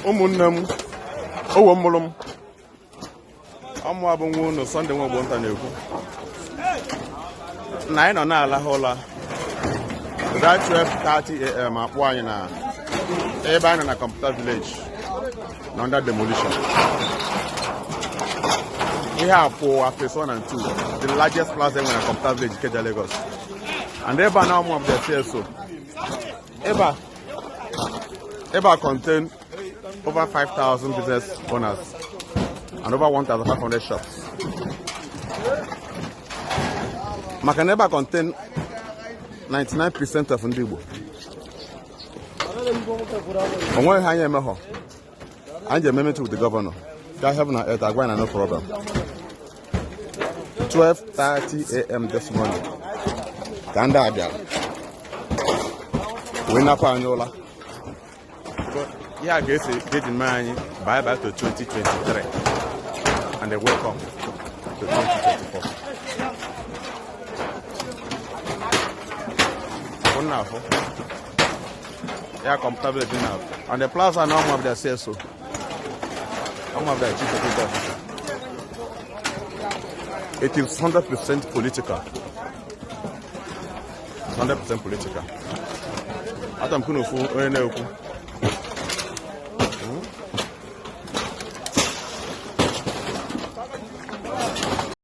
Ụmụnne m, owo mụrụ m, ọmụ abụ nwa unu Sunday Nwaogbonta na-ekwu na anyị nọ na-alahụ ụla that 12:30 a.m. akpọ anyị na ebe anyị nọ na Computer Village na under demolition. Ihe a pụ phase 1 and 2, the largest plaza enwere na Computer Village, Ikeja, Lagos. And ebe a na ụmụ of the CSO ebe a contain over 5,000 business owners and over 1,500 shops. Maka na ebe a contain 99% of ndị Igbo. O nweghị anyị emeghọ. Anyị ji eme meeting with the governor. Ga heaven and earth agwa na no problem. 12:30 a.m. this morning ka ndị a bịara wee napụ anyị ụla. Ihe a ga-esi ga-eji mee anyị bye bye to 2023 and a welcome to 2024. Fụ na afụ ya Computer Village na and the plaza na ọmụ of the CSO, ọmụ of the chief security officer. It is 100% political. 100% political. Ata m kwunu ofu onye na-ekwu.